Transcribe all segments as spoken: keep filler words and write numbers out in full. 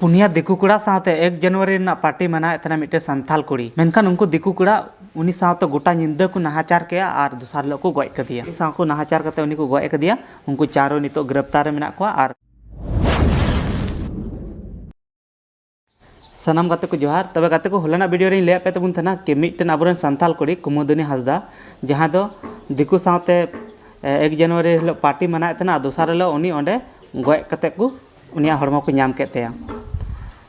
ᱯᱩᱱᱭᱟ ᱫᱤᱠᱩ ᱠᱚᱲᱟ ᱥᱟᱶᱛᱮ ᱮᱠ ᱡᱟᱱᱩᱣᱟᱨᱤ ᱨᱮᱱᱟᱜ ᱯᱟᱨᱴᱤ ᱢᱟᱱᱟᱣᱮᱫ ᱛᱟᱦᱮᱱᱟ ᱢᱤᱫᱴᱮᱱ ᱥᱟᱱᱛᱟᱞ ᱠᱩᱲᱤ, ᱢᱮᱱᱠᱷᱟᱱ ᱩᱱᱠᱩ ᱫᱤᱠᱩ ᱠᱚᱲᱟ ᱩᱱᱤ ᱥᱟᱶᱛᱮ ᱜᱚᱴᱟ ᱧᱤᱫᱟᱹ ᱠᱚ ᱱᱟᱦᱟᱪᱟᱨ ᱠᱮᱜᱼᱟ ᱟᱨ ᱫᱚᱥᱟᱨ ᱦᱤᱞᱳᱜ ᱠᱚ ᱜᱚᱡ ᱠᱟᱫᱮᱭᱟ᱾ ᱩᱱᱤ ᱥᱟᱶ ᱠᱚ ᱱᱟᱦᱟᱪᱟᱨ ᱠᱟᱛᱮ ᱩᱱᱤ ᱠᱚ ᱜᱚᱡ ᱠᱟᱫᱮᱭᱟ᱾ ᱩᱱᱠᱩ ᱪᱟᱨᱚ ᱱᱤᱛᱚᱜ ᱜᱨᱮᱯᱛᱟᱨ ᱨᱮ ᱢᱮᱱᱟᱜ ᱠᱚᱣᱟ᱾ ᱟᱨ ᱥᱟᱱᱟᱢ ᱜᱟᱛᱮ ᱠᱚ ᱡᱚᱦᱟᱨ᱾ ᱛᱚᱵᱮ ᱜᱟᱛᱮ ᱠᱚ, ᱦᱚᱞᱟᱱᱟᱜ ᱵᱷᱤᱰᱤᱭᱳ ᱨᱮᱧ ᱞᱟᱹᱭᱟᱫ ᱯᱮ ᱛᱟᱵᱚᱱ ᱛᱟᱦᱮᱱᱟ ᱠᱤ ᱢᱤᱫᱴᱮᱱ ᱟᱵᱚᱨᱮᱱ ᱥᱟᱱᱛᱟᱞ ᱠᱩᱲᱤ ᱠᱩᱢᱩᱫᱤᱱᱤ ᱦᱟᱸᱥᱫᱟ, ᱡᱟᱦᱟᱸᱭ ᱫᱚ ᱫᱤᱠᱩ ᱥᱟᱶᱛᱮ, ᱮ, ᱮᱠ ᱡᱟᱱᱩᱣᱟᱨᱤ ᱦᱤᱞᱳᱜ ᱯᱟᱨᱴᱤ ᱢᱟᱱᱟᱣᱮᱫ ᱛᱟᱦᱮᱱᱟ, ᱟᱨ ᱫᱚᱥᱟᱨ ᱦᱤᱞᱳᱜ ᱩᱱᱤ ᱚᱸᱰᱮ ᱜᱚᱡ ᱠᱟᱛᱮ ᱠᱚ ᱩᱱᱤᱭᱟᱜ ᱦᱚᱲᱢᱚ ᱠᱚ ᱧᱟᱢ ᱠᱮᱫ ᱛᱟᱭᱟ᱾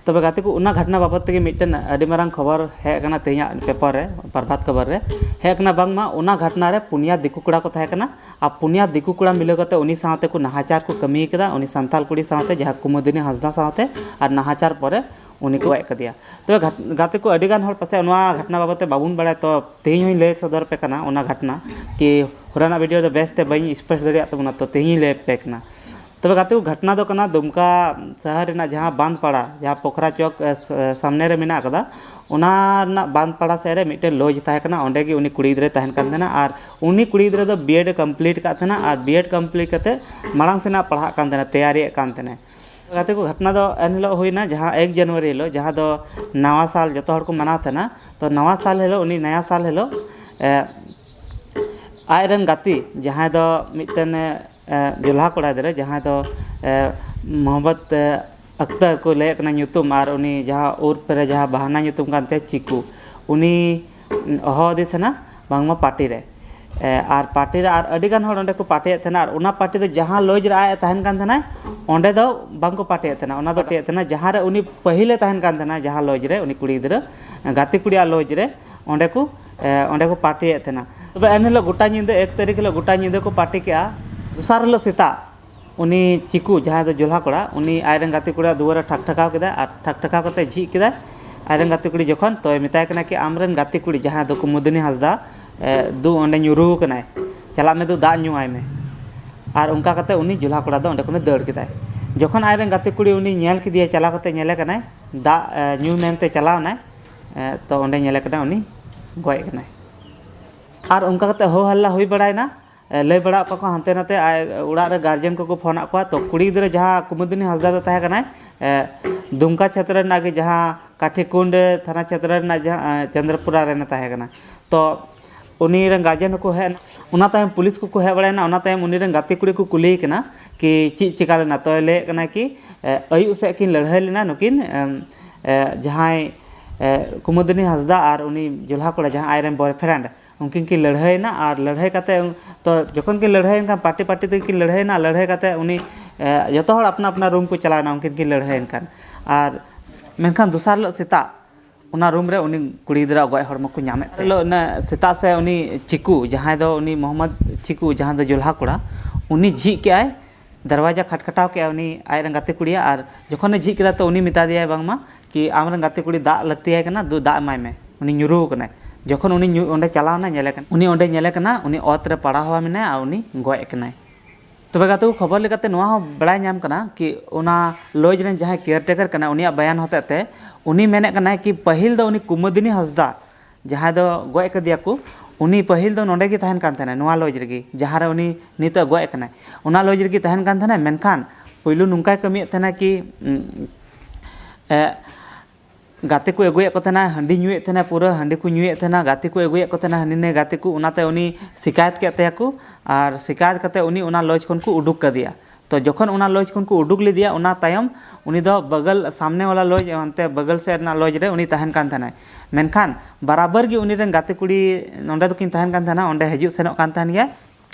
ᱛᱚᱵᱮ ᱜᱟᱛᱮ ᱠᱚ, ᱚᱱᱟ ᱜᱷᱚᱴᱱᱟ ᱵᱟᱵᱚᱫ ᱛᱮᱜᱮ ᱢᱤᱫᱴᱮᱱ ᱟᱹᱰᱤ ᱢᱟᱨᱟᱝ ᱠᱷᱚᱵᱚᱨ ᱦᱮᱡ ᱟᱠᱟᱱᱟ ᱛᱮᱦᱮᱧᱟᱜ ᱯᱮᱯᱟᱨ ᱨᱮ, ᱯᱨᱚᱵᱷᱟᱛ ᱠᱷᱚᱵᱚᱨ ᱨᱮ ᱦᱮᱡ ᱟᱠᱟᱱᱟ, ᱵᱟᱝᱢᱟ ᱚᱱᱟ ᱜᱷᱚᱴᱱᱟ ᱨᱮ ᱯᱩᱱᱭᱟ ᱫᱤᱠᱩ ᱠᱚᱲᱟ ᱠᱚ ᱛᱟᱦᱮᱸ ᱠᱟᱱᱟ᱾ ᱟᱨ ᱯᱩᱱᱭᱟ ᱫᱤᱠᱩ ᱠᱚᱲᱟ ᱢᱤᱞᱟᱹᱣ ᱠᱟᱛᱮ ᱩᱱᱤ ᱥᱟᱶᱛᱮ ᱠᱚ ᱱᱟᱦᱟᱪᱟᱨ ᱠᱚ ᱠᱟᱹᱢᱤ ᱠᱟᱫᱟ, ᱩᱱᱤ ᱥᱟᱱᱛᱟᱞ ᱠᱩᱲᱤ ᱥᱟᱶᱛᱮ, ᱡᱟᱦᱟᱸ ᱠᱩᱢᱩᱫᱤᱱᱤ ᱦᱟᱸᱥᱫᱟ ᱥᱟᱶᱛᱮ, ᱟᱨ ᱱᱟᱦᱟᱪᱟᱨ ᱯᱚᱨᱮ ᱩᱱᱤ ᱠᱚ ᱜᱚᱡ ᱠᱟᱫᱮᱭᱟ᱾ ᱛᱚᱵᱮ ᱜᱟᱛ-, ᱜᱟᱛᱮ ᱠᱚ, ᱟᱹᱰᱤ ᱜᱟᱱ ᱦᱚᱲ ᱯᱟᱥᱮᱡ ᱱᱚᱣᱟ ᱜᱷᱚᱴᱱᱟ ᱵᱟᱵᱚᱫ ᱛᱮ ᱵᱟᱵᱚᱱ ᱵᱟᱲᱟᱭᱟ, ᱛᱚ ᱛᱮᱦᱮᱧ ᱦᱚᱧ ᱞᱟᱹᱭ ᱥᱚᱫᱚᱨ ᱯᱮ ᱠᱟᱱᱟ ᱚᱱᱟ ᱜᱷᱚᱴᱱᱟ, ᱠᱤ ᱦᱚᱞᱟᱱᱟᱜ ᱵᱷᱤᱰᱤᱭᱳ ᱫᱚ ᱵᱮᱥ ᱛᱮ ᱵᱟᱹᱧ ᱥᱯᱮᱥ ᱫᱟᱲᱮᱭᱟᱜ ᱛᱟᱵᱚᱱᱟ, ᱛᱚ ᱛᱮᱦᱮᱧ ᱤᱧ ᱞᱟᱹᱭ ᱯᱮ ᱠᱟᱱᱟ᱾ ᱛᱚᱵᱮ ᱜᱟᱛᱮ ᱠᱚ, ᱜᱷᱚᱴᱱᱟ ᱫᱚ ᱠᱟᱱᱟ ᱫᱩᱢᱠᱟ ᱥᱚᱦᱚᱨ ᱨᱮᱱᱟᱜ ᱡᱟᱦᱟᱸ ᱵᱟᱸᱫᱷᱯᱟᱲᱟ, ᱡᱟᱦᱟᱸ ᱯᱳᱠᱷᱨᱟ ᱪᱚᱠ, ᱮ, ᱥ-, ᱮ, ᱥᱟᱢᱱᱮ ᱨᱮ ᱢᱮᱱᱟᱜ ᱟᱠᱟᱫᱟ, ᱚᱱᱟ ᱨᱮᱱᱟᱜ ᱵᱟᱸᱫᱷᱯᱟᱲᱟ ᱥᱮᱫ ᱨᱮ ᱢᱤᱫᱴᱮᱱ ᱞᱚᱡᱽ ᱛᱟᱦᱮᱸ ᱠᱟᱱᱟ᱾ ᱚᱸᱰᱮ ᱜᱮ ᱩᱱᱤ ᱠᱩᱲᱤ ᱜᱤᱫᱽᱨᱟᱹᱭ ᱛᱟᱦᱮᱱ ᱠᱟᱱ ᱛᱟᱦᱮᱱᱟ᱾ ᱟᱨ ᱩᱱᱤ ᱠᱩᱲᱤ ᱜᱤᱫᱽᱨᱟᱹ ᱫᱚ ᱵᱤᱭᱮᱰ ᱮ ᱠᱚᱢᱯᱞᱤᱴ ᱟᱠᱟᱫ ᱛᱟᱦᱮᱱᱟ, ᱟᱨ ᱵᱤᱭᱮᱰ ᱠᱚᱢᱯᱞᱤᱴ ᱠᱟᱛᱮ ᱢᱟᱲᱟᱝ ᱥᱮᱱᱟᱜ ᱯᱟᱲᱦᱟᱜ ᱠᱟᱱ ᱛᱟᱦᱮᱱᱟ, ᱛᱮᱭᱟᱨᱤᱭᱮᱫ ᱠᱟᱱ ᱛᱟᱦᱮᱱᱟᱭ᱾ ᱜᱟᱛᱮ ᱠᱚ, ᱜᱷᱚᱴᱱᱟ ᱫᱚ ᱮᱱ ᱦᱤᱞᱳᱜ ᱦᱩᱭᱱᱟ, ᱡᱟᱦᱟᱸ ᱮᱠ ᱡᱟᱱᱩᱣᱟᱨᱤ ᱦᱤᱞᱳᱜ, ᱡᱟᱦᱟᱸ ᱫᱚ ᱱᱟᱣᱟ ᱥᱟᱞ ᱡᱚᱛᱚ ᱦᱚᱲ ᱠᱚ ᱢᱟᱱᱟᱣ ᱛᱟᱦᱮᱱᱟ᱾ ᱛᱚ ᱱᱟᱣᱟ ᱥᱟᱞ ᱦᱤᱞᱳᱜ, ᱩᱱᱤ ᱱᱟᱭᱟ ᱥᱟᱞ ᱦᱤᱞᱳᱜ, ᱮ, ᱟᱡ ᱨᱮᱱ ᱜᱟᱛᱮ, ᱡᱟᱦᱟᱸᱭ ᱫᱚ ᱢᱤᱫᱴᱮᱱ, ᱮ, ᱡᱚᱞᱦᱟ ᱠᱚᱲᱟ ᱜᱤᱫᱽᱨᱟᱹ, ᱡᱟᱦᱟᱸᱭ ᱫᱚ, ᱮ, ᱢᱚᱦᱚᱢᱢᱚᱫᱽ, ᱮ, ᱟᱠᱛᱟᱨ ᱠᱚ ᱞᱟᱹᱭᱮᱫ ᱠᱟᱱᱟ ᱧᱩᱛᱩᱢ, ᱟᱨ ᱩᱱᱤ ᱡᱟᱦᱟᱸ ᱩᱨᱯᱷ ᱨᱮ ᱡᱟᱦᱟᱸ ᱵᱟᱦᱟᱱᱟ ᱧᱩᱛᱩᱢ ᱠᱟᱱ ᱛᱟᱭᱟ ᱪᱤᱠᱩ, ᱩᱱᱤ ᱦᱚᱦᱚ ᱟᱫᱮ ᱛᱟᱦᱮᱱᱟ ᱵᱟᱝᱢᱟ ᱯᱟᱨᱴᱤ ᱨᱮ᱾ ᱮ, ᱟᱨ ᱯᱟᱨᱴᱤ ᱨᱮ ᱟᱨ ᱟᱹᱰᱤ ᱜᱟᱱ ᱦᱚᱲ ᱚᱸᱰᱮ ᱠᱚ ᱯᱟᱨᱴᱤᱭᱮᱫ ᱛᱟᱦᱮᱱᱟ, ᱟᱨ ᱚᱱᱟ ᱯᱟᱨᱴᱤ ᱫᱚ ᱡᱟᱦᱟᱸ ᱞᱚᱡᱽ ᱨᱮ ᱟᱡ ᱮ ᱛᱟᱦᱮᱱ ᱠᱟᱱ ᱛᱟᱦᱮᱱᱟᱭ, ᱚᱸᱰᱮ ᱫᱚ ᱵᱟᱝ ᱠᱚ ᱯᱟᱨᱴᱤᱭᱮᱫ ᱛᱟᱦᱮᱱᱟ᱾ ᱚᱱᱟ ᱫᱚ ᱯᱟᱨᱴᱤᱭᱮᱫ ᱛᱟᱦᱮᱱᱟ ᱡᱟᱦᱟᱸ ᱨᱮ ᱩᱱᱤ ᱯᱟᱹᱦᱤᱞ ᱮ ᱛᱟᱦᱮᱱ ᱠᱟᱱ ᱛᱟᱦᱮᱱᱟ, ᱡᱟᱦᱟᱸ ᱞᱚᱡᱽ ᱨᱮ, ᱩᱱᱤ ᱠᱩᱲᱤ ᱜᱤᱫᱽᱨᱟᱹ ᱜᱟᱛᱮ ᱠᱩᱲᱤᱭᱟᱜ ᱞᱚᱡᱽ ᱨᱮ, ᱚᱸᱰᱮ ᱠᱚ, ᱮ, ᱚᱸᱰᱮ ᱠᱚ ᱯᱟᱨᱴᱤᱭᱮᱫ ᱛᱟᱦᱮᱱᱟ᱾ ᱛᱚᱵᱮ ᱮᱱᱦᱤᱞᱳᱜ ᱜᱚᱴᱟ ᱧᱤᱫᱟᱹ, ᱮᱠ ᱛᱟᱹᱨᱤᱠᱷ ᱦᱤᱞᱳᱜ ᱜᱚᱴᱟ ᱧᱤᱫᱟᱹ ᱠᱚ ᱯᱟᱨᱴᱤ ᱠᱮᱜᱼᱟ᱾ ᱫᱚᱥᱟᱨ ᱦᱤᱞᱳᱜ ᱥᱮᱛᱟᱜ ᱩᱱᱤ ᱪᱤᱠᱩ, ᱡᱟᱦᱟᱸᱭ ᱫᱚ ᱡᱚᱞᱦᱟ ᱠᱚᱲᱟ, ᱩᱱᱤ ᱟᱡᱨᱮᱱ ᱜᱟᱛᱮ ᱠᱩᱲᱤᱭᱟᱜ ᱫᱩᱣᱟᱹᱨ ᱨᱮ ᱴᱷᱟᱠ ᱴᱷᱟᱠᱟᱣ ᱠᱮᱫᱟᱭ, ᱟᱨ ᱴᱷᱟᱠ ᱴᱷᱟᱠᱟᱣ ᱠᱟᱛᱮ ᱡᱷᱤᱡ ᱠᱮᱫᱟᱭ᱾ ᱟᱡᱨᱮᱱ ᱜᱟᱛᱮ ᱠᱩᱲᱤ ᱡᱚᱠᱷᱚᱱ, ᱛᱚᱭ ᱢᱮᱛᱟᱭ ᱠᱟᱱᱟ ᱠᱤ, "ᱟᱢᱨᱮᱱ ᱜᱟᱛᱮ ᱠᱩᱲᱤ ᱡᱟᱦᱟᱸᱭ ᱫᱚ ᱠᱩᱢᱩᱫᱤᱱᱤ ᱦᱟᱸᱥᱫᱟ, ᱮ, ᱫᱩ ᱚᱸᱰᱮ ᱧᱩᱨᱩ ᱟᱠᱟᱱᱟᱭ, ᱪᱟᱞᱟᱜ ᱢᱮ, ᱫᱩ ᱫᱟᱜ ᱧᱩᱣᱟᱭ ᱢᱮ᱾" ᱟᱨ ᱚᱱᱠᱟ ᱠᱟᱛᱮ ᱩᱱᱤ ᱡᱚᱞᱦᱟ ᱠᱚᱲᱟ ᱫᱚ ᱚᱸᱰᱮ ᱠᱷᱚᱱᱮ ᱫᱟᱹᱲ ᱠᱮᱫᱟᱭ᱾ ᱡᱚᱠᱷᱚᱱ ᱟᱡᱨᱮᱱ ᱜᱟᱛᱮ ᱠᱩᱲᱤ ᱩᱱᱤ ᱧᱮᱞ ᱠᱮᱫᱮᱭᱟᱭ, ᱪᱟᱞᱟᱣ ᱠᱟᱛᱮ ᱧᱮᱞᱮ ᱠᱟᱱᱟᱭ, ᱫᱟᱜ, ᱮ, ᱧᱩ ᱢᱮᱱᱛᱮ ᱪᱟᱞᱟᱣ ᱮᱱᱟᱭ, ᱮ, ᱛᱚ ᱚᱸᱰᱮ ᱧᱮᱞᱮ ᱠᱟᱱᱟ ᱩᱱᱤ ᱜᱚᱡ ᱠᱟᱱᱟᱭ᱾ ᱟᱨ ᱚᱱᱠᱟ ᱠᱟᱛᱮ ᱦᱳ ᱦᱟᱞᱞᱟ ᱦᱩᱭ ᱵᱟᱲᱟᱭᱮᱱᱟ᱾ ᱮ, ᱞᱟᱹᱭ ᱵᱟᱲᱟᱣᱟᱫ ᱠᱚᱣᱟ ᱠᱚ ᱦᱟᱱᱛᱮ ᱱᱟᱛᱮ, ᱟᱡ ᱚᱲᱟᱜ ᱨᱮ ᱜᱟᱨᱡᱮᱱ ᱠᱚᱠᱚ ᱯᱷᱳᱱᱟᱫ ᱠᱚᱣᱟ᱾ ᱛᱚ ᱠᱩᱲᱤ ᱜᱤᱫᱽᱨᱟᱹ ᱡᱟᱦᱟᱸ ᱠᱩᱢᱩᱫᱤᱱᱤ ᱦᱟᱸᱥᱫᱟ ᱫᱚ ᱛᱟᱦᱮᱸ ᱠᱟᱱᱟᱭ, ᱮ, ᱫᱩᱢᱠᱟ ᱪᱷᱮᱛᱨᱚ ᱨᱮᱱᱟᱜ ᱜᱮ, ᱡᱟᱦᱟᱸ ᱠᱟᱴᱷᱤᱠᱩᱱᱰ ᱛᱷᱟᱱᱟ ᱪᱷᱮᱛᱨᱚ ᱨᱮᱱᱟᱜ ᱡᱟᱦᱟᱸ, ᱮ, ᱪᱚᱱᱫᱨᱚᱯᱩᱨᱟ ᱨᱮᱱ ᱛᱟᱦᱮᱸ ᱠᱟᱱᱟ᱾ ᱛᱚ ᱩᱱᱤ ᱨᱮᱱ ᱜᱟᱨᱡᱮᱱ ᱦᱚᱸᱠᱚ ᱦᱮᱡ ᱮᱱᱟ, ᱚᱱᱟ ᱛᱟᱭᱚᱢ ᱯᱩᱞᱤᱥ ᱠᱚᱠᱚ ᱦᱮᱡ ᱵᱟᱲᱟᱭᱮᱱᱟ, ᱚᱱᱟ ᱛᱟᱭᱚᱢ ᱩᱱᱤ ᱨᱮᱱ ᱜᱟᱛᱮ ᱠᱩᱲᱤ ᱠᱚ ᱠᱩᱞᱤᱭᱮ ᱠᱟᱱᱟ ᱠᱤ ᱪᱮᱫ ᱪᱮᱠᱟ ᱞᱮᱱᱟ᱾ ᱛᱚᱭ ᱞᱟᱹᱭᱮᱫ ᱠᱟᱱᱟ ᱠᱤ, ᱮ, ᱟᱹᱭᱩᱵ ᱥᱮᱫ ᱠᱤᱱ ᱞᱟᱹᱲᱦᱟᱹᱭ ᱞᱮᱱᱟ ᱱᱩᱠᱤᱱ, ᱮᱢ, ᱮ, ᱡᱟᱦᱟᱸᱭ, ᱮ, ᱠᱩᱢᱩᱫᱤᱱᱤ ᱦᱟᱸᱥᱫᱟ ᱟᱨ ᱩᱱᱤ ᱡᱚᱞᱦᱟ ᱠᱚᱲᱟ, ᱡᱟᱦᱟᱸ ᱟᱡᱨᱮᱱ boyfriend, ᱩᱱᱠᱤᱱ ᱠᱤᱱ ᱞᱟᱹᱲᱦᱟᱹᱭᱮᱱᱟ᱾ ᱟᱨ ᱞᱟᱹᱲᱦᱟᱹᱭ ᱠᱟᱛᱮ, ᱛᱚ ᱡᱚᱠᱷᱚᱱ ᱠᱤᱱ ᱞᱟᱹᱲᱦᱟᱹᱭᱮᱱ ᱠᱷᱟᱱ, party party ᱛᱮᱠᱤᱱ ᱞᱟᱹᱲᱦᱟᱹᱭᱮᱱᱟ᱾ ᱞᱟᱹᱲᱦᱟᱹᱭ ᱠᱟᱛᱮ ᱩᱱᱤ, ᱮ, ᱡᱚᱛᱚ ᱦᱚᱲ ᱟᱯᱱᱟ ᱟᱯᱱᱟ room ᱠᱚ ᱪᱟᱞᱟᱣᱮᱱᱟ ᱩᱱᱠᱤᱱ ᱠᱤᱱ ᱞᱟᱹᱲᱦᱟᱹᱭᱮᱱ ᱠᱷᱟᱱ᱾ ᱟᱨ ᱢᱮᱱᱠᱷᱟᱱ ᱫᱚᱥᱟᱨ ᱦᱤᱞᱳᱜ ᱥᱮᱛᱟᱜ ᱚᱱᱟ room ᱨᱮ ᱩᱱᱤ ᱠᱩᱲᱤ ᱜᱤᱫᱽᱨᱟᱹᱣᱟᱜ ᱜᱚᱡ ᱦᱚᱲᱢᱚ ᱠᱚ ᱧᱟᱢᱮᱫ ᱛᱟᱭᱟ᱾ ᱦᱤᱞᱳᱜ ᱚᱱᱟ ᱥᱮᱛᱟᱜ ᱥᱮ ᱩᱱᱤ ᱪᱤᱠᱩ, ᱡᱟᱦᱟᱸᱭ ᱫᱚ ᱩᱱᱤ ᱢᱚᱦᱚᱢᱢᱚᱫᱽ ᱪᱤᱠᱩ, ᱡᱟᱦᱟᱸᱭ ᱫᱚ ᱡᱚᱞᱦᱟ ᱠᱚᱲᱟ, ᱩᱱᱤ ᱡᱷᱤᱡ ᱠᱮᱜᱼᱟᱭ, ᱫᱚᱨᱣᱟᱡᱟ ᱠᱷᱟᱴᱠᱷᱟᱴᱟᱣ ᱠᱮᱜᱼᱟᱭ ᱩᱱᱤ ᱟᱡᱨᱮᱱ ᱜᱟᱛᱮ ᱠᱩᱲᱤᱭᱟᱜ᱾ ᱟᱨ ᱡᱚᱠᱷᱚᱱᱮ ᱡᱷᱤᱡ ᱠᱮᱫᱟ, ᱛᱚ ᱩᱱᱤ ᱢᱮᱛᱟ ᱫᱮᱭᱟᱭ ᱵᱟᱝᱢᱟ ᱠᱤ ᱟᱢᱨᱮᱱ ᱜᱟᱛᱮ ᱠᱩᱲᱤ ᱫᱟᱜ ᱞᱟᱹᱠᱛᱤᱭᱟᱭ ᱠᱟᱱᱟ, ᱫᱩ ᱫᱟᱜ ᱮᱢᱟᱭ ᱢᱮ, ᱩᱱᱤ ᱧᱩᱨᱩ ᱟᱠᱟᱱᱟᱭ᱾ ᱡᱚᱠᱷᱚᱱ ᱩᱱᱤ ᱧᱩ-, ᱚᱸᱰᱮ ᱪᱟᱞᱟᱣ ᱮᱱᱟ, ᱧᱮᱞᱮ ᱠᱟᱱᱟ, ᱩᱱᱤ ᱚᱸᱰᱮ ᱧᱮᱞᱮ ᱠᱟᱱᱟ, ᱩᱱᱤ ᱚᱛ ᱨᱮ ᱯᱟᱲᱟᱣ ᱦᱚᱣᱟ ᱢᱮᱱᱟᱭᱟ ᱟᱨ ᱩᱱᱤ ᱜᱚᱡ ᱟᱠᱟᱱᱟᱭ᱾ ᱛᱚᱵᱮ ᱜᱟᱛᱮ ᱠᱚ, ᱠᱷᱚᱵᱚᱨ ᱞᱮᱠᱟᱛᱮ ᱱᱚᱣᱟ ᱦᱚᱸ ᱵᱟᱲᱟᱭ ᱧᱟᱢ ᱠᱟᱱᱟ ᱠᱤ ᱚᱱᱟ lodge ᱨᱮᱱ ᱡᱟᱦᱟᱸᱭ caretaker ᱠᱟᱱᱟᱭ, ᱩᱱᱤᱭᱟᱜ ᱵᱟᱭᱟᱱ ᱦᱚᱛᱮᱛᱮ ᱩᱱᱤ ᱢᱮᱱᱮᱫ ᱠᱟᱱᱟᱭ ᱠᱤ ᱯᱟᱹᱦᱤᱞ ᱫᱚ ᱩᱱᱤ ᱠᱩᱢᱩᱫᱤᱱᱤ ᱦᱟᱸᱥᱫᱟ, ᱡᱟᱦᱟᱸᱭ ᱫᱚ ᱜᱚᱡ ᱠᱟᱫᱮᱭᱟ ᱠᱚ, ᱩᱱᱤ ᱯᱟᱹᱦᱤᱞ ᱫᱚ ᱱᱚᱸᱰᱮ ᱜᱮ ᱛᱟᱦᱮᱱ ᱠᱟᱱ ᱛᱟᱦᱮᱱᱟᱭ, ᱱᱚᱣᱟ lodge ᱨᱮᱜᱮ, ᱡᱟᱦᱟᱸ ᱨᱮ ᱩᱱᱤ ᱱᱤᱛᱚᱜ ᱜᱚᱡ ᱟᱠᱟᱱᱟᱭ᱾ ᱚᱱᱟ lodge ᱨᱮᱜᱮ ᱛᱟᱦᱮᱱ ᱠᱟᱱ ᱛᱟᱦᱮᱱᱟᱭ, ᱢᱮᱱᱠᱷᱟᱱ ᱯᱳᱭᱞᱳ ᱱᱚᱝᱠᱟᱭ ᱠᱟᱹᱢᱤᱭᱮᱫ ᱛᱟᱦᱮᱱᱟ ᱠᱤ, ᱩᱸ, ᱮ, ᱜᱟᱛᱮ ᱠᱚ ᱟᱹᱜᱩᱭᱮᱫ ᱠᱚ ᱛᱟᱦᱮᱱᱟ, ᱦᱟᱺᱰᱤ ᱧᱩᱭᱮᱫ ᱛᱟᱦᱮᱱᱟ, ᱯᱩᱨᱟᱹ ᱦᱟᱺᱰᱤ ᱠᱚ ᱧᱩᱭᱮᱫ ᱛᱟᱦᱮᱱᱟ, ᱜᱟᱛᱮ ᱠᱚ ᱟᱹᱜᱩᱭᱮᱫ ᱠᱚ ᱛᱟᱦᱮᱱᱟ, ᱦᱟᱹᱱᱤ ᱱᱟᱹᱭ ᱜᱟᱛᱮ ᱠᱚ, ᱚᱱᱟᱛᱮ ᱩᱱᱤ ᱥᱤᱠᱟᱭᱮᱛ ᱠᱮᱫ ᱛᱟᱭᱟ ᱠᱚ᱾ ᱟᱨ ᱥᱤᱠᱟᱭᱮᱛ ᱠᱟᱛᱮ ᱩᱱᱤ ᱚᱱᱟ lodge ᱠᱷᱚᱱ ᱠᱚ ᱩᱰᱩᱠ ᱠᱟᱫᱮᱭᱟ᱾ ᱛᱚ ᱡᱚᱠᱷᱚᱱ ᱚᱱᱟ lodge ᱠᱷᱚᱱ ᱠᱚ ᱩᱰᱩᱠ ᱞᱮᱫᱮᱭᱟ, ᱚᱱᱟ ᱛᱟᱭᱚᱢ ᱩᱱᱤ ᱫᱚ ᱵᱟᱜᱟᱞ, ᱥᱟᱢᱱᱮ ᱣᱟᱞᱟ lodge, ᱚᱱᱛᱮ ᱵᱟᱜᱟᱞ ᱥᱮᱫ ᱨᱮᱱᱟᱜ lodge ᱨᱮ ᱩᱱᱤ ᱛᱟᱦᱮᱱ ᱠᱟᱱ ᱛᱟᱦᱮᱱᱟᱭ᱾ ᱢᱮᱱᱠᱷᱟᱱ ᱵᱟᱨᱟᱵᱟᱨ ᱜᱮ ᱩᱱᱤ ᱨᱮᱱ ᱜᱟᱛᱮ ᱠᱩᱲᱤ ᱱᱚᱸᱰᱮ ᱫᱚᱠᱤᱱ ᱛᱟᱦᱮᱱ ᱠᱟᱱ ᱛᱟᱦᱮᱱᱟ, ᱚᱸᱰᱮ ᱦᱤᱡᱩᱜ ᱥᱮᱱᱚᱜ ᱠᱟᱱ ᱛᱟᱦᱮᱱ ᱜᱮᱭᱟ,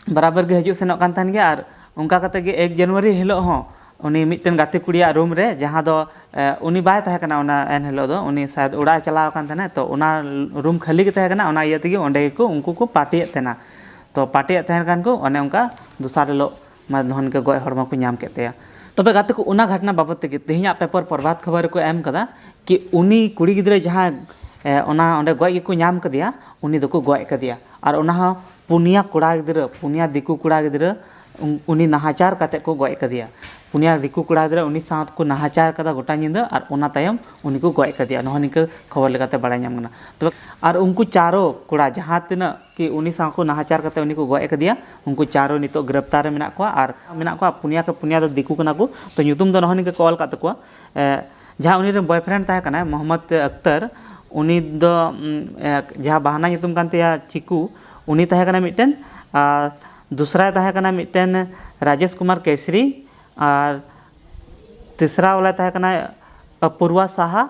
ᱵᱟᱨᱟᱵᱟᱨ ᱜᱮ ᱦᱤᱡᱩᱜ ᱥᱮᱱᱚᱜ ᱠᱟᱱ ᱛᱟᱦᱮᱱ ᱜᱮᱭᱟ᱾ ᱟᱨ ᱚᱱᱠᱟ ᱠᱟᱛᱮ ᱜᱮ ᱮᱠ ᱡᱟᱱᱩᱣᱟᱨᱤ ᱦᱤᱞᱳᱜ ᱦᱚᱸ ᱩᱱᱤ ᱢᱤᱫᱴᱮᱱ ᱜᱟᱛᱮ ᱠᱩᱲᱤᱭᱟᱜ room ᱨᱮ, ᱡᱟᱦᱟᱸ ᱫᱚ, ᱮ, ᱩᱱᱤ ᱵᱟᱭ ᱛᱟᱦᱮᱸ ᱠᱟᱱᱟ ᱚᱱᱟ ᱮᱱ ᱦᱤᱞᱳᱜ ᱫᱚ, ᱩᱱᱤ ᱥᱟᱭᱟᱫ ᱚᱲᱟᱜ ᱮ ᱪᱟᱞᱟᱣ ᱟᱠᱟᱱ ᱛᱟᱦᱮᱱᱟ, ᱛᱚ ᱚᱱᱟ room ᱠᱷᱟᱹᱞᱤ ᱜᱮ ᱛᱟᱦᱮᱸ ᱠᱟᱱᱟ, ᱚᱱᱟ ᱤᱭᱟᱹ ᱛᱮᱜᱮ ᱚᱸᱰᱮ ᱜᱮᱠᱚ, ᱩᱱᱠᱩ ᱠᱚ ᱯᱟᱨᱴᱤᱭᱮᱫ ᱛᱟᱦᱮᱱᱟ᱾ ᱛᱚ ᱯᱟᱨᱴᱤᱭᱮᱫ ᱛᱟᱦᱮᱸ ᱠᱟᱱ ᱠᱚ, ᱚᱱᱮ ᱚᱱᱠᱟ ᱫᱚᱥᱟᱨ ᱦᱤᱞᱳᱜ ᱢᱟ ᱱᱚᱜᱼᱚ ᱱᱤᱝᱠᱟ ᱜᱚᱡ ᱦᱚᱲᱢᱚ ᱠᱚ ᱧᱟᱢ ᱠᱮᱫ ᱛᱟᱭᱟ᱾ ᱛᱚᱵᱮ ᱜᱟᱛᱮ ᱠᱚ, ᱚᱱᱟ ᱜᱷᱚᱴᱱᱟ ᱵᱟᱵᱚᱫ ᱛᱮᱜᱮ ᱛᱮᱦᱮᱧᱟᱜ ᱯᱮᱯᱟᱨ ᱯᱨᱚᱵᱷᱟᱛ ᱠᱷᱚᱵᱚᱨ ᱨᱮᱠᱚ ᱮᱢ ᱠᱟᱫᱟ ᱠᱤ ᱩᱱᱤ ᱠᱩᱲᱤ ᱜᱤᱫᱽᱨᱟᱹ ᱡᱟᱦᱟᱸᱭ, ᱮ, ᱚᱱᱟ ᱚᱸᱰᱮ ᱜᱚᱡ ᱜᱮᱠᱚ ᱧᱟᱢ ᱠᱟᱫᱮᱭᱟ, ᱩᱱᱤ ᱫᱚᱠᱚ ᱜᱚᱡ ᱠᱟᱫᱮᱭᱟ᱾ ᱟᱨ ᱚᱱᱟ ᱦᱚᱸ ᱯᱩᱱᱭᱟ ᱠᱚᱲᱟ ᱜᱤᱫᱽᱨᱟᱹ, ᱯᱩᱱᱭᱟ ᱫᱤᱠᱩ ᱠᱚᱲᱟ ᱜᱤᱫᱽᱨᱟᱹ, ᱩᱱ-, ᱩᱱᱤ ᱱᱟᱦᱟᱪᱟᱨ ᱠᱟᱛᱮ ᱠᱚ ᱜᱚᱡ ᱠᱟᱫᱮᱭᱟ᱾ ᱯᱩᱱᱭᱟ ᱫᱤᱠᱩ ᱠᱚᱲᱟ ᱜᱤᱫᱽᱨᱟᱹ ᱩᱱᱤ ᱥᱟᱶ ᱠᱚ ᱱᱟᱦᱟᱪᱟᱨ ᱠᱟᱫᱟ ᱜᱚᱴᱟ ᱧᱤᱫᱟᱹ, ᱟᱨ ᱚᱱᱟ ᱛᱟᱭᱚᱢ ᱩᱱᱤ ᱠᱚ ᱜᱚᱡ ᱠᱟᱫᱮᱭᱟ᱾ ᱱᱚᱜᱼᱚ ᱱᱤᱝᱠᱟᱹ ᱠᱷᱚᱵᱚᱨ ᱞᱮᱠᱟᱛᱮ ᱵᱟᱲᱟᱭ ᱧᱟᱢ ᱠᱟᱱᱟ᱾ ᱛᱚᱵᱮ ᱟᱨ ᱩᱱᱠᱩ ᱪᱟᱨᱚ ᱠᱚᱲᱟ ᱡᱟᱦᱟᱸ ᱛᱤᱱᱟᱹᱜ ᱠᱤ ᱩᱱᱤ ᱥᱟᱶ ᱠᱚ ᱱᱟᱦᱟᱪᱟᱨ ᱠᱟᱛᱮ ᱩᱱᱤ ᱠᱚ ᱜᱚᱡ ᱠᱟᱫᱮᱭᱟ, ᱩᱱᱠᱩ ᱪᱟᱨᱚ ᱱᱤᱛᱚᱜ ᱜᱨᱮᱯᱛᱟᱨ ᱨᱮ ᱢᱮᱱᱟᱜ ᱠᱚᱣᱟ᱾ ᱟᱨ ᱢᱮᱱᱟᱜ ᱠᱚᱣᱟ ᱯᱩᱱᱭᱟ ᱠᱮ ᱯᱩᱱᱭᱟ ᱫᱚ ᱫᱤᱠᱩ ᱠᱟᱱᱟ ᱠᱚ᱾ ᱛᱚ ᱧᱩᱛᱩᱢ ᱫᱚ ᱱᱚᱜᱼᱚ ᱱᱤᱝᱠᱟᱹ ᱠᱚ ᱚᱞ ᱠᱟᱫ ᱛᱟᱠᱚᱣᱟ, ᱮ, ᱡᱟᱦᱟᱸ ᱩᱱᱤ ᱨᱮᱱ boyfriend ᱛᱟᱦᱮᱸ ᱠᱟᱱᱟᱭ ᱢᱚᱦᱚᱢᱢᱚᱫᱽ ᱟᱠᱛᱟᱨ, ᱩᱱᱤ ᱫᱚ ᱩᱢ, ᱮ, ᱡᱟᱦᱟᱸ ᱵᱟᱦᱱᱟ ᱧᱩᱛᱩᱢ ᱠᱟᱱ ᱛᱟᱭᱟ ᱪᱤᱠᱩ, ᱩᱱᱤ ᱛᱟᱦᱮᱸ ᱠᱟᱱᱟᱭ ᱢᱤᱫᱴᱮᱱ᱾ ᱟᱨ ᱫᱚᱥᱨᱟᱭ ᱛᱟᱦᱮᱸ ᱠᱟᱱᱟᱭ ᱢᱤᱫᱴᱮᱱ ᱨᱟᱡᱮᱥ ᱠᱩᱢᱟᱨ ᱠᱮᱥᱨᱤ, ᱟᱨ ᱛᱤᱥᱨᱟ ᱣᱟᱞᱟᱭ ᱛᱟᱦᱮᱸ ᱠᱟᱱᱟᱭ ᱚᱯᱩᱨᱣᱟ ᱥᱟᱦᱟ,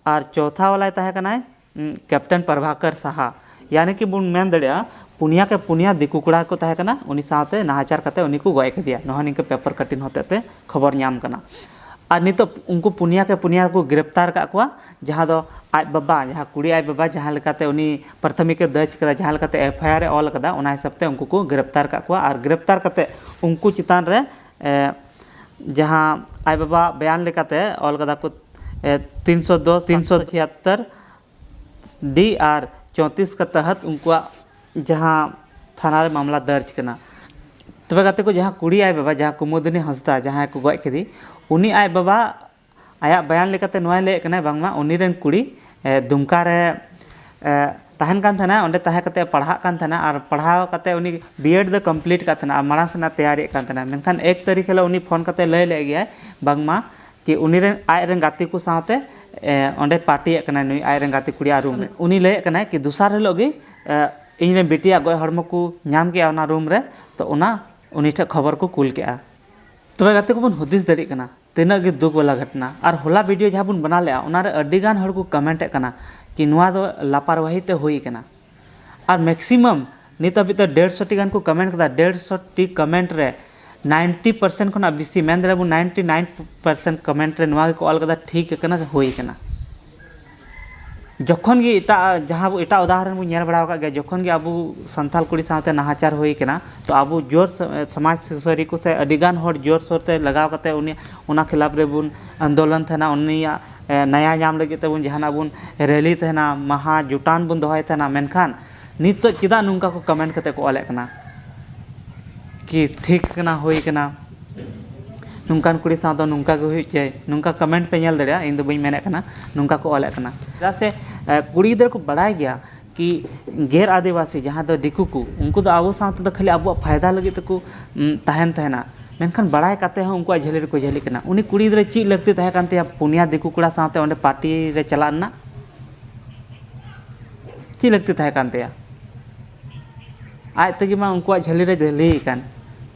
ᱟᱨ ᱪᱳᱛᱷᱟ ᱣᱟᱞᱟᱭ ᱛᱟᱦᱮᱸ ᱠᱟᱱᱟᱭ ᱩᱢ, ᱠᱮᱯᱴᱮᱱ ᱯᱨᱚᱵᱷᱟᱠᱚᱨ ᱥᱟᱦᱟ᱾ ᱭᱟᱱᱤ ᱠᱤ ᱵᱚᱱ ᱢᱮᱱ ᱫᱟᱲᱮᱭᱟᱜᱼᱟ, ᱯᱩᱱᱭᱟ ᱠᱮ ᱯᱩᱱᱭᱟ ᱫᱤᱠᱩ ᱠᱚᱲᱟ ᱠᱚ ᱛᱟᱦᱮᱸ ᱠᱟᱱᱟ, ᱩᱱᱤ ᱥᱟᱶᱛᱮ ᱱᱟᱦᱟᱪᱟᱨ ᱠᱟᱛᱮ ᱩᱱᱤ ᱠᱚ ᱜᱚᱡ ᱠᱮᱫᱮᱭᱟ᱾ ᱱᱚᱜᱼᱚ ᱱᱤᱝᱠᱟᱹ paper cutting ᱦᱚᱛᱮᱛᱮ ᱠᱷᱚᱵᱚᱨ ᱧᱟᱢ ᱠᱟᱱᱟ᱾ ᱟᱨ ᱱᱤᱛᱚᱜ ᱩᱱᱠᱩ ᱯᱩᱱᱭᱟ ᱠᱮ ᱯᱩᱱᱭᱟ ᱠᱚ ᱜᱨᱮᱯᱛᱟᱨ ᱠᱟᱜ ᱠᱚᱣᱟ, ᱡᱟᱦᱟᱸ ᱫᱚ ᱟᱡ ᱵᱟᱵᱟ, ᱡᱟᱦᱟᱸ ᱠᱩᱲᱤ ᱟᱡ ᱵᱟᱵᱟ ᱡᱟᱦᱟᱸ ᱞᱮᱠᱟᱛᱮ ᱩᱱᱤ ᱯᱨᱟᱛᱷᱚᱢᱤᱠ ᱮ ᱫᱟᱨᱡᱽ ᱠᱟᱫᱟ, ᱡᱟᱦᱟᱸ ᱞᱮᱠᱟᱛᱮ FIR ᱮ ᱚᱞ ᱠᱟᱫᱟ, ᱚᱱᱟ ᱦᱤᱥᱟᱹᱵ ᱛᱮ ᱩᱱᱠᱩ ᱠᱚ ᱜᱨᱮᱯᱛᱟᱨ ᱠᱟᱜ ᱠᱚᱣᱟ᱾ ᱟᱨ ᱜᱨᱮᱯᱛᱟᱨ ᱠᱟᱛᱮ ᱩᱱᱠᱩ ᱪᱮᱛᱟᱱ ᱨᱮ, ᱮ, ᱡᱟᱦᱟᱸ ᱟᱡ ᱵᱟᱵᱟ ᱵᱚᱭᱟᱱ ᱞᱮᱠᱟᱛᱮ ᱚᱞ ᱠᱟᱫᱟ ᱠᱚ, ᱮ, ᱛᱤᱱᱥᱚ ᱫᱚᱥ, ᱛᱤᱱᱥᱚ ᱪᱷᱤᱭᱟᱛᱛᱚᱨ D ᱟᱨ ᱪᱳᱭᱛᱨᱤᱥ ᱠᱟ ᱛᱟᱦᱟᱛ ᱩᱱᱠᱩᱣᱟᱜ ᱡᱟᱦᱟᱸ ᱛᱷᱟᱱᱟ ᱨᱮ ᱢᱟᱢᱞᱟ ᱫᱟᱨᱡᱽ ᱠᱟᱱᱟ᱾ ᱛᱚᱵᱮ ᱜᱟᱛᱮ ᱠᱚ, ᱡᱟᱦᱟᱸ ᱠᱩᱲᱤ ᱟᱡ ᱵᱟᱵᱟ, ᱡᱟᱦᱟᱸ ᱠᱩᱢᱩᱫᱤᱱᱤ ᱦᱟᱸᱥᱫᱟ, ᱡᱟᱦᱟᱸᱭ ᱠᱚ ᱜᱚᱡ ᱠᱮᱫᱮ, ᱩᱱᱤ ᱟᱡ ᱵᱟᱵᱟ ᱟᱭᱟᱜ ᱵᱚᱭᱟᱱ ᱞᱮᱠᱟᱛᱮ ᱱᱚᱣᱟᱭ ᱞᱟᱹᱭᱮᱫ ᱠᱟᱱᱟᱭ, ᱵᱟᱝᱢᱟ ᱩᱱᱤ ᱨᱮᱱ ᱠᱩᱲᱤ, ᱮ, ᱫᱩᱢᱠᱟ ᱨᱮ, ᱮ, ᱛᱟᱦᱮᱱ ᱠᱟᱱ ᱛᱟᱦᱮᱱᱟ, ᱚᱸᱰᱮ ᱛᱟᱦᱮᱸ ᱠᱟᱛᱮ ᱯᱟᱲᱦᱟᱜ ᱠᱟᱱ ᱛᱟᱦᱮᱱᱟ, ᱟᱨ ᱯᱟᱲᱦᱟᱣ ᱠᱟᱛᱮ ᱩᱱᱤ B.Ed ᱫᱚ complete ᱠᱟᱜ ᱛᱟᱦᱮᱱᱟ, ᱟᱨ ᱢᱟᱲᱟᱝ ᱥᱮᱱᱟᱜ ᱛᱮᱭᱟᱨᱤᱭᱮᱫ ᱠᱟᱱ ᱛᱟᱦᱮᱱᱟ᱾ ᱢᱮᱱᱠᱷᱟᱱ ᱮᱠ ᱛᱟᱹᱨᱤᱠᱷ ᱦᱤᱞᱳᱜ ᱩᱱᱤ ᱯᱷᱳᱱ ᱠᱟᱛᱮ ᱞᱟᱹᱭ ᱞᱮᱫ ᱜᱮᱭᱟᱭ, ᱵᱟᱝᱢᱟ ᱠᱤ ᱩᱱᱤ ᱨᱮᱱ, ᱟᱡ ᱨᱮᱱ ᱜᱟᱛᱮ ᱠᱚ ᱥᱟᱶᱛᱮ, ᱮ, ᱚᱸᱰᱮ ᱯᱟᱨᱴᱤᱭᱮᱫ ᱠᱟᱱᱟᱭ ᱱᱩᱭ, ᱟᱡ ᱨᱮᱱ ᱜᱟᱛᱮ ᱠᱩᱲᱤᱭᱟᱜ ᱨᱩᱢ ᱨᱮ᱾ ᱩᱱᱤ ᱞᱟᱹᱭᱮᱫ ᱠᱟᱱᱟᱭ ᱠᱤ ᱫᱚᱥᱟᱨ ᱦᱤᱞᱳᱜ ᱜᱮ, ᱮ, ᱤᱧ ᱨᱮᱱ ᱵᱤᱴᱤᱭᱟᱜ ᱜᱚᱡ ᱦᱚᱲᱢᱚ ᱠᱚ ᱧᱟᱢ ᱠᱮᱜᱼᱟ ᱚᱱᱟ ᱨᱩᱢ ᱨᱮ, ᱛᱚ ᱚᱱᱟ ᱩᱱᱤ ᱴᱷᱮᱱ ᱠᱷᱚᱵᱚᱨ ᱠᱚ ᱠᱩᱞ ᱠᱮᱜᱼᱟ᱾ ᱛᱚᱵᱮ ᱜᱟᱛᱮ ᱠᱚᱵᱚᱱ ᱦᱩᱫᱤᱥ ᱫᱟᱲᱮᱭᱟᱜ ᱠᱟᱱᱟ, ᱛᱤᱱᱟᱹᱜ ᱜᱮ ᱫᱩᱠ ᱵᱟᱞᱟ ᱜᱷᱚᱴᱱᱟ᱾ ᱟᱨ ᱦᱚᱞᱟ video ᱡᱟᱦᱟᱸ ᱵᱚᱱ ᱵᱮᱱᱟᱣ ᱞᱮᱜᱼᱟ, ᱚᱱᱟᱨᱮ ᱟᱹᱰᱤ ᱜᱟᱱ ᱦᱚᱲ ᱠᱚ comment ᱮᱫ ᱠᱟᱱᱟ ᱠᱤ ᱱᱚᱣᱟ ᱫᱚ ᱞᱟᱯᱟᱨᱣᱟᱦᱤ ᱛᱮ ᱦᱩᱭ ᱠᱟᱱᱟ᱾ ᱟᱨ maximum ᱱᱤᱛ ᱦᱟᱹᱵᱤᱡ ᱛᱮ ᱰᱮᱲᱥᱚ ᱴᱤ ᱜᱟᱱ ᱠᱚ comment ᱠᱟᱫᱟ᱾ ᱰᱮᱲᱥᱚ ᱴᱤ comment ᱨᱮ ninety percent ᱠᱷᱚᱱᱟᱜ ᱵᱮᱥᱤ, ᱢᱮᱱ ᱫᱟᱲᱮᱭᱟᱜᱼᱟ ᱵᱚᱱ ninety nine percent comment ᱨᱮ ᱱᱚᱣᱟ ᱜᱮᱠᱚ ᱚᱞ ᱠᱟᱫᱟ, ᱴᱷᱤᱠ ᱟᱠᱟᱱᱟ ᱥᱮ ᱦᱩᱭ ᱟᱠᱟᱱᱟ᱾ ᱡᱚᱠᱷᱚᱱ ᱜᱮ ᱮᱴᱟᱜ, ᱡᱟᱦᱟᱸ ᱵᱚ, ᱮᱴᱟᱜ ᱩᱫᱟᱦᱚᱨᱚᱱ ᱵᱚᱱ ᱧᱮᱞ ᱵᱟᱲᱟ ᱟᱠᱟᱫ ᱜᱮᱭᱟ, ᱡᱚᱠᱷᱚᱱ ᱜᱮ ᱟᱵᱚ ᱥᱟᱱᱛᱟᱲ ᱠᱩᱲᱤ ᱥᱟᱶᱛᱮ ᱱᱟᱦᱟᱪᱟᱨ ᱦᱩᱭ ᱠᱟᱱᱟ, ᱛᱚ ᱟᱵᱚ ᱡᱳᱨ ᱥᱚ-, ᱥᱚᱢᱟᱡᱽ ᱥᱩᱥᱟᱹᱨᱤ ᱠᱚ ᱥᱮ ᱟᱹᱰᱤ ᱜᱟᱱ ᱦᱚᱲ ᱡᱳᱨ ᱥᱳᱨ ᱛᱮ ᱞᱟᱜᱟᱣ ᱠᱟᱛᱮ ᱩᱱᱤ, ᱚᱱᱟ ᱠᱷᱤᱞᱟᱯ ᱨᱮᱵᱚᱱ ᱟᱱᱫᱳᱞᱚᱱ ᱛᱟᱦᱮᱱᱟ, ᱩᱱᱤᱭᱟᱜ, ᱮ, ᱱᱟᱭᱟ ᱧᱟᱢ ᱞᱟᱹᱜᱤᱫ ᱛᱮᱵᱚᱱ ᱡᱟᱦᱟᱱᱟᱜ ᱵᱚᱱ rally ᱛᱟᱦᱮᱱᱟ, ᱢᱟᱦᱟ ᱡᱩᱴᱟᱱ ᱵᱚᱱ ᱫᱚᱦᱚᱭ ᱛᱟᱦᱮᱱᱟ᱾ ᱢᱮᱱᱠᱷᱟᱱ ᱱᱤᱛᱚᱜ ᱪᱮᱫᱟᱜ ᱱᱚᱝᱠᱟ ᱠᱚ comment ᱠᱟᱛᱮ ᱠᱚ ᱚᱞᱮᱫ ᱠᱟᱱᱟ ᱠᱤ ᱴᱷᱤᱠ ᱠᱟᱱᱟ, ᱦᱩᱭ ᱠᱟᱱᱟ, ᱱᱚᱝᱠᱟᱱ ᱠᱩᱲᱤ ᱥᱟᱶ ᱫᱚ ᱱᱚᱝᱠᱟ ᱜᱮ ᱦᱩᱭᱩᱜ ᱪᱟᱹᱭ, ᱱᱚᱝᱠᱟ comment ᱯᱮ ᱧᱮᱞ ᱫᱟᱲᱮᱭᱟᱜᱼᱟ, ᱤᱧ ᱫᱚ ᱵᱟᱹᱧ ᱢᱮᱱᱮᱫ ᱠᱟᱱᱟ ᱱᱚᱝᱠᱟ ᱠᱚ ᱚᱞᱮᱫ ᱠᱟᱱᱟ᱾ ᱪᱮᱫᱟᱜ ᱥᱮ, ᱮ, ᱠᱩᱲᱤ ᱜᱤᱫᱽᱨᱟᱹ ᱠᱚ ᱵᱟᱲᱟᱭ ᱜᱮᱭᱟ ᱠᱤ ᱜᱮᱨ ᱟᱹᱫᱤᱵᱟᱹᱥᱤ, ᱡᱟᱦᱟᱸ ᱫᱚ ᱫᱤᱠᱩ ᱠᱚ, ᱩᱱᱠᱩ ᱫᱚ ᱟᱵᱚ ᱥᱟᱶᱛᱮ ᱫᱚ ᱠᱷᱟᱹᱞᱤ ᱟᱵᱚᱣᱟᱜ ᱯᱷᱟᱭᱫᱟ ᱞᱟᱹᱜᱤᱫ ᱛᱮᱠᱚ, ᱩᱢ, ᱛᱟᱦᱮᱱ ᱛᱟᱦᱮᱱᱟ᱾ ᱢᱮᱱᱠᱷᱟᱱ ᱵᱟᱲᱟᱭ ᱠᱟᱛᱮ ᱦᱚᱸ ᱩᱱᱠᱩᱣᱟᱜ ᱡᱷᱟᱹᱞᱤ ᱨᱮᱠᱚ ᱡᱷᱟᱹᱞᱤᱜ ᱠᱟᱱᱟ᱾ ᱩᱱᱤ ᱠᱩᱲᱤ ᱜᱤᱫᱽᱨᱟᱹ ᱪᱮᱫ ᱞᱟᱹᱠᱛᱤ ᱛᱟᱦᱮᱸ ᱠᱟᱱ ᱛᱟᱭᱟ ᱯᱩᱱᱭᱟ ᱫᱤᱠᱩ ᱠᱚᱲᱟ ᱥᱟᱶᱛᱮ ᱚᱸᱰᱮ ᱯᱟᱨᱴᱤ ᱨᱮ ᱪᱟᱞᱟᱜ ᱨᱮᱱᱟᱜ? ᱪᱮᱫ ᱞᱟᱹᱠᱛᱤ ᱛᱟᱦᱮᱸ ᱠᱟᱱ ᱛᱟᱭᱟ? ᱟᱡ ᱛᱮᱜᱮ ᱢᱟ ᱩᱱᱠᱩᱣᱟᱜ ᱡᱷᱟᱹᱞᱤ ᱨᱮ ᱡᱷᱟᱹᱞᱤ ᱟᱠᱟᱱ᱾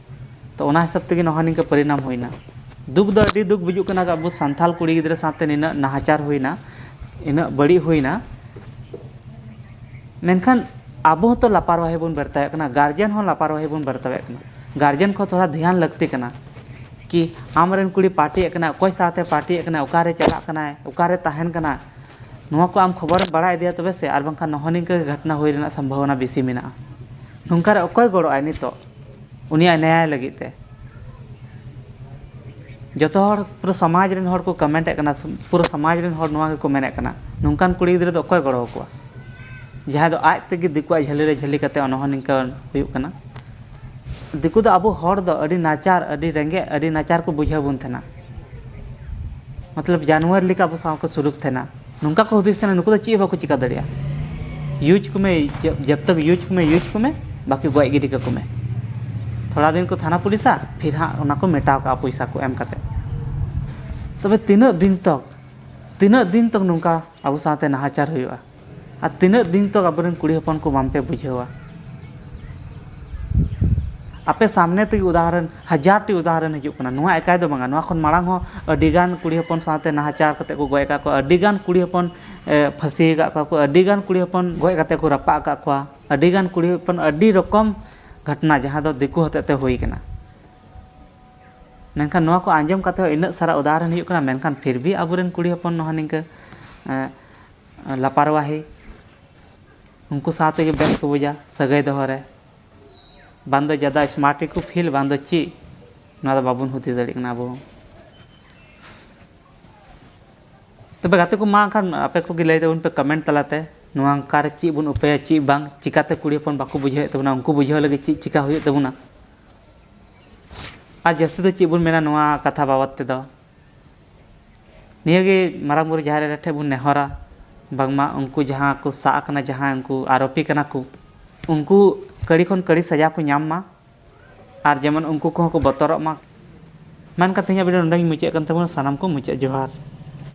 ᱛᱚ, ᱚᱱᱟ ᱦᱤᱥᱟᱹᱵ ᱛᱮᱜᱮ ᱱᱚᱜᱼᱚ ᱱᱤᱝᱠᱟᱹ ᱯᱚᱨᱤᱱᱟᱢ ᱦᱩᱭᱱᱟ᱾ ᱫᱩᱠ ᱫᱚ ᱟᱹᱰᱤ ᱫᱩᱠ ᱵᱩᱡᱩᱜ ᱠᱟᱱᱟ, ᱟᱵᱚ ᱥᱟᱱᱛᱟᱞ ᱠᱩᱲᱤ ᱜᱤᱫᱽᱨᱟᱹ ᱥᱟᱶᱛᱮ ᱱᱤᱱᱟᱹᱜ ᱱᱟᱦᱟᱪᱟᱨ ᱦᱩᱭᱱᱟ, ᱤᱱᱟᱹᱜ ᱵᱟᱹᱲᱤᱡ ᱦᱩᱭᱱᱟ᱾ ᱢᱮᱱᱠᱷᱟᱱ ᱟᱵᱚ ᱦᱚᱸᱛᱚ ᱞᱟᱯᱟᱨᱣᱟᱦᱤ ᱵᱚᱱ ᱵᱟᱨᱛᱟᱣᱮᱫ ᱠᱟᱱᱟ, ᱜᱟᱨᱡᱮᱱ ᱦᱚᱸ ᱞᱟᱯᱟᱨᱣᱟᱦᱤ ᱵᱚᱱ ᱵᱟᱨᱛᱟᱣᱮᱫ ᱠᱟᱱᱟ᱾ ᱜᱟᱨᱡᱮᱱ ᱠᱚ ᱛᱷᱚᱲᱟ ᱫᱷᱮᱭᱟᱱ ᱞᱟᱹᱠᱛᱤ ᱠᱟᱱᱟ ᱠᱤ ᱟᱢᱨᱮᱱ ᱠᱩᱲᱤ ᱯᱟᱨᱴᱤᱭᱮᱫ ᱠᱟᱱᱟ, ᱚᱠᱚᱭ ᱥᱟᱶᱛᱮ ᱯᱟᱨᱴᱤᱭᱮᱫ ᱠᱟᱱᱟ, ᱚᱠᱟᱨᱮ ᱪᱟᱞᱟᱜ ᱠᱟᱱᱟᱭ, ᱚᱠᱟᱨᱮ ᱛᱟᱦᱮᱱ ᱠᱟᱱᱟ, ᱱᱚᱣᱟ ᱠᱚ ᱟᱢ ᱠᱷᱚᱵᱚᱨᱮᱢ ᱵᱟᱲᱟᱭ ᱤᱫᱤᱭᱟ ᱛᱚᱵᱮ ᱥᱮ, ᱟᱨ ᱵᱟᱝᱠᱷᱟᱱ ᱱᱚᱜᱼᱚ ᱱᱤᱝᱠᱟᱹ ᱜᱮ ᱜᱷᱚᱴᱱᱟ ᱦᱩᱭ ᱨᱮᱱᱟᱜ ᱥᱚᱢᱵᱷᱟᱵᱚᱱᱟ ᱵᱮᱥᱤ ᱢᱮᱱᱟᱜᱼᱟ᱾ ᱱᱚᱝᱠᱟ ᱨᱮ ᱚᱠᱚᱭ ᱜᱚᱲᱚᱜᱼᱟᱭ ᱱᱤᱛᱚᱜ ᱩᱱᱤᱭᱟᱜ ᱱᱮᱭᱟᱭ ᱞᱟᱹᱜᱤᱫ ᱛᱮ? ᱡᱚᱛᱚ ᱦᱚᱲ, ᱯᱩᱨᱟᱹ ᱥᱚᱢᱟᱡᱽ ᱨᱮᱱ ᱦᱚᱲ ᱠᱚ ᱠᱚᱢᱮᱱᱴ ᱮᱫ ᱠᱟᱱᱟ, ᱯᱩᱨᱟᱹ ᱥᱚᱢᱟᱡᱽ ᱨᱮᱱ ᱦᱚᱲ ᱱᱚᱣᱟ ᱜᱮᱠᱚ ᱢᱮᱱᱮᱫ ᱠᱟᱱᱟ, ᱱᱚᱝᱠᱟᱱ ᱠᱩᱲᱤ ᱜᱤᱫᱽᱨᱟᱹ ᱫᱚ ᱚᱠᱚᱭ ᱜᱚᱲᱚ ᱟᱠᱚᱣᱟ? ᱡᱟᱦᱟᱸᱭ ᱫᱚ ᱟᱡ ᱛᱮᱜᱮ ᱫᱤᱠᱩᱣᱟᱜ ᱡᱷᱟᱹᱞᱤ ᱨᱮ ᱡᱷᱟᱹᱞᱤ ᱠᱟᱛᱮ ᱚᱱᱟ ᱦᱚᱸ ᱱᱤᱝᱠᱟᱹ ᱦᱩᱭᱩᱜ ᱠᱟᱱᱟ᱾ ᱫᱤᱠᱩ ᱫᱚ ᱟᱵᱚ ᱦᱚᱲ ᱫᱚ ᱟᱹᱰᱤ ᱱᱟᱪᱟᱨ, ᱟᱹᱰᱤ ᱨᱮᱸᱜᱮᱡ, ᱟᱹᱰᱤ ᱱᱟᱪᱟᱨ ᱠᱚ ᱵᱩᱡᱷᱟᱹᱣ ᱵᱚᱱ ᱛᱟᱦᱮᱱᱟ᱾ ᱢᱚᱛᱞᱚᱵ ᱡᱟᱱᱣᱟᱨ ᱞᱮᱠᱟ ᱟᱵᱚ ᱥᱟᱶ ᱠᱚ ᱥᱩᱞᱩᱠ ᱛᱟᱦᱮᱱᱟ, ᱱᱚᱝᱠᱟ ᱠᱚ ᱦᱩᱫᱤᱥ ᱛᱟᱦᱮᱱᱟ᱾ ᱱᱩᱠᱩ ᱫᱚ ᱪᱮᱫ ᱦᱚᱸ ᱵᱟᱠᱚ ᱪᱤᱠᱟ ᱫᱟᱲᱮᱭᱟᱜᱼᱟ᱾ ᱭᱩᱡᱽ ᱠᱚᱢᱮ, ᱡᱟᱵ ᱛᱟᱠ ᱭᱩᱡᱽ ᱠᱚᱢᱮ, ᱭᱩᱡᱽ ᱠᱚᱢᱮ, ᱵᱟᱠᱤ ᱜᱚᱡ ᱜᱤᱰᱤ ᱠᱟᱠᱚ ᱢᱮ᱾ ᱛᱷᱚᱲᱟ ᱫᱤᱱ ᱠᱚ ᱛᱷᱟᱱᱟ ᱯᱩᱞᱤᱥᱟ, ᱯᱷᱤᱨ ᱦᱟᱸᱜ ᱚᱱᱟ ᱠᱚ ᱢᱮᱴᱟᱣ ᱠᱟᱜᱼᱟ ᱯᱚᱭᱥᱟ ᱠᱚ ᱮᱢ ᱠᱟᱛᱮ᱾ ᱛᱚᱵᱮ ᱛᱤᱱᱟᱹᱜ ᱫᱤᱱ ᱛᱚᱠ, ᱛᱤᱱᱟᱹᱜ ᱫᱤᱱ ᱛᱚᱠ ᱱᱚᱝᱠᱟ ᱟᱵᱚ ᱥᱟᱶᱛᱮ ᱱᱟᱦᱟᱪᱟᱨ ᱦᱩᱭᱩᱜᱼᱟ? ᱟᱨ ᱛᱤᱱᱟᱹᱜ ᱫᱤᱱ ᱛᱚᱠ ᱟᱵᱚᱨᱮᱱ ᱠᱩᱲᱤ ᱦᱚᱯᱚᱱ ᱠᱚ ᱵᱟᱝᱯᱮ ᱵᱩᱡᱷᱟᱹᱣᱟ? ᱟᱯᱮ ᱥᱟᱢᱱᱮ ᱛᱮᱜᱮ ᱩᱫᱟᱦᱚᱨᱚᱱ, ᱦᱟᱡᱟᱨ ᱴᱤ ᱩᱫᱟᱦᱚᱨᱚᱱ ᱦᱤᱡᱩᱜ ᱠᱟᱱᱟ᱾ ᱱᱚᱣᱟ ᱮᱠᱟᱭ ᱫᱚ ᱵᱟᱝᱟ, ᱱᱚᱣᱟ ᱠᱷᱚᱱ ᱢᱟᱲᱟᱝ ᱦᱚᱸ ᱟᱹᱰᱤᱜᱟᱱ ᱠᱩᱲᱤ ᱦᱚᱯᱚᱱ ᱥᱟᱶᱛᱮ ᱱᱟᱦᱟᱪᱟᱨ ᱠᱟᱛᱮ ᱠᱚ ᱜᱚᱡ ᱟᱠᱟᱫ ᱠᱚᱣᱟ, ᱟᱹᱰᱤᱜᱟᱱ ᱠᱩᱲᱤ ᱦᱚᱯᱚᱱ, ᱮ, ᱯᱷᱟᱹᱥᱤ ᱟᱠᱟᱫ ᱠᱚᱣᱟ ᱠᱚ, ᱟᱹᱰᱤᱜᱟᱱ ᱠᱩᱲᱤ ᱦᱚᱯᱚᱱ ᱜᱚᱡ ᱠᱟᱛᱮ ᱠᱚ ᱨᱟᱯᱟᱜ ᱟᱠᱟᱫ ᱠᱚᱣᱟ, ᱟᱹᱰᱤᱜᱟᱱ ᱠᱩᱲᱤ ᱦᱚᱯᱚᱱ, ᱟᱹᱰᱤ ᱨᱚᱠᱚᱢ ᱜᱷᱚᱴᱱᱟ ᱡᱟᱦᱟᱸ ᱫᱚ ᱫᱤᱠᱩ ᱦᱚᱛᱮᱡ ᱛᱮ ᱦᱩᱭ ᱠᱟᱱᱟ᱾ ᱢᱮᱱᱠᱷᱟᱱ ᱱᱚᱣᱟ ᱠᱚ ᱟᱸᱡᱚᱢ ᱠᱟᱛᱮ ᱦᱚᱸ ᱤᱱᱟᱹᱜ ᱥᱟᱨᱟ ᱩᱫᱟᱦᱚᱨᱚᱱ ᱦᱩᱭᱩᱜ ᱠᱟᱱᱟ, ᱢᱮᱱᱠᱷᱟᱱ ᱯᱷᱤᱨ ᱵᱷᱤ ᱟᱵᱚᱨᱮᱱ ᱠᱩᱲᱤ ᱦᱚᱯᱚᱱ ᱱᱚᱣᱟ ᱱᱤᱝᱠᱟᱹ, ᱮᱸ, ᱞᱟᱯᱟᱨᱣᱟᱦᱤ, ᱩᱱᱠᱩ ᱥᱟᱶ ᱛᱮᱜᱮ ᱵᱮᱥ ᱠᱚ ᱵᱩᱡᱟ ᱥᱟᱹᱜᱟᱹᱭ ᱫᱚᱦᱚ ᱨᱮ᱾ ᱵᱟᱝ ᱫᱚ ᱡᱟᱫᱟ ᱥᱢᱟᱨᱴ ᱜᱮᱠᱚ ᱯᱷᱤᱞ, ᱵᱟᱝ ᱫᱚ ᱪᱮᱫ, ᱱᱚᱣᱟ ᱫᱚ ᱵᱟᱵᱚᱱ ᱦᱩᱫᱤᱥ ᱫᱟᱲᱮᱭᱟᱜ ᱠᱟᱱᱟ ᱟᱵᱚ ᱦᱚᱸ᱾ ᱛᱚᱵᱮ ᱜᱟᱛᱮ ᱠᱚ, ᱢᱟ ᱮᱱᱠᱷᱟᱱ ᱟᱯᱮ ᱠᱚᱜᱮ ᱞᱟᱹᱭ ᱛᱟᱵᱚᱱ ᱯᱮ ᱠᱚᱢᱮᱱᱴ ᱛᱟᱞᱟᱛᱮ, ᱱᱚᱣᱟ ᱚᱠᱟᱨᱮ ᱪᱮᱫ ᱵᱚᱱ ᱩᱯᱟᱹᱭᱟ, ᱪᱮᱫ ᱵᱟᱝ, ᱪᱤᱠᱟᱛᱮ ᱠᱩᱲᱤ ᱦᱚᱯᱚᱱ ᱵᱟᱠᱚ ᱵᱩᱡᱷᱟᱹᱣᱮᱫ ᱛᱟᱵᱚᱱᱟ, ᱩᱱᱠᱩ ᱵᱩᱡᱷᱟᱹᱣ ᱞᱟᱹᱜᱤᱫ ᱪᱮᱫ ᱪᱤᱠᱟ ᱦᱩᱭᱩᱜ ᱛᱟᱵᱚᱱᱟ᱾ ᱟᱨ ᱡᱟᱹᱥᱛᱤ ᱫᱚ ᱪᱮᱫ ᱵᱚᱱ ᱢᱮᱱᱟ ᱱᱚᱣᱟ ᱠᱟᱛᱷᱟ ᱵᱟᱵᱚᱫ ᱛᱮᱫᱚ, ᱱᱤᱭᱟᱹᱜᱮ ᱢᱟᱨᱟᱝ ᱵᱩᱨᱩ ᱡᱟᱦᱮᱨ ᱟᱭᱳ ᱴᱷᱮᱱ ᱵᱚᱱ ᱱᱮᱦᱚᱨᱟ, ᱵᱟᱝᱢᱟ ᱩᱱᱠᱩ ᱡᱟᱦᱟᱸ ᱠᱚ ᱥᱟᱵ ᱟᱠᱟᱱᱟ, ᱡᱟᱦᱟᱸᱭ ᱩᱱᱠᱩ ᱟᱨᱳᱯᱤ ᱠᱟᱱᱟ ᱠᱚ, ᱩᱱᱠᱩ ᱠᱟᱹᱲᱤ ᱠᱷᱚᱱ ᱠᱟᱹᱲᱤ ᱥᱟᱡᱟ ᱠᱚ ᱧᱟᱢ ᱢᱟ᱾ ᱟᱨ ᱡᱮᱢᱚᱱ ᱩᱱᱠᱩ ᱠᱚᱦᱚᱸ ᱠᱚ ᱵᱚᱛᱚᱨᱚᱜ ᱢᱟ᱾ ᱢᱮᱱ ᱠᱟᱛᱮ ᱤᱧᱟᱹᱜ ᱵᱷᱤᱰᱤᱭᱳ ᱱᱚᱰᱮ ᱜᱤᱧ ᱢᱩᱪᱟᱹᱫ ᱠᱟᱱ ᱛᱟᱵᱚᱱᱟ᱾ ᱥᱟᱱᱟᱢ ᱠᱚ ᱢᱩᱪᱟᱹᱫ ᱡᱚᱦᱟᱨ᱾